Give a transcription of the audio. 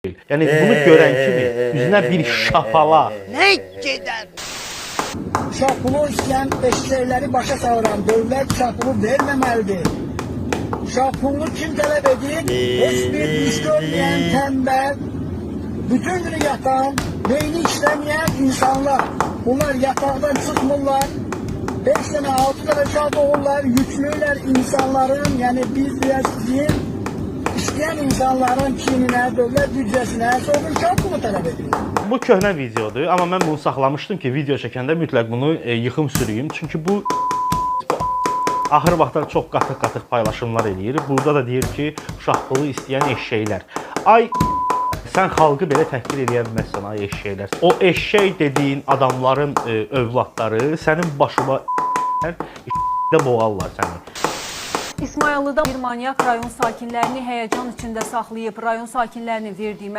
Deyil. Yəni bunu görən kimi üzünə bir şapalaq. Nə gedər? Uşaq pulu istəyən eşşəkləri başa salıram. Dövlət uşaq pulu verməməlidir. Uşaq pulunu kim tələb edir? Heç bir iş görməyən, tənbəl, bütün günü yatan, beyni işləməyən insanlar. Bunlar yataqdan çıxmırlar. 5 dənə, 6 dənə uşaq doğurlar, yüklüyürlər insanların, yəni biz deyək sizin işləyən insanların çiyninə, dövlət büdcəsinə, sonra uşaq pulu tələb edirlər. Bu köhnə videodur, amma mən bunu saxlamışdım ki, video çəkəndə mütləq bunu yıxım sürüyüm. Çünki bu axır vaxtlar çox qatıq-qatıq paylaşımlar eləyir. Burada da deyir ki, uşaq pulu istəyən eşşəklər. Ay sən xalqı belə təhqir eləyə bilməzsən ay eşşəklər. O eşşək dediyin adamların övladları sənin başına də boğarlar səni. İsmayıllıda bir manyak rayon sakinlərini həyəcan içində saxlayıb. Rayon sakinlərinin verdiyi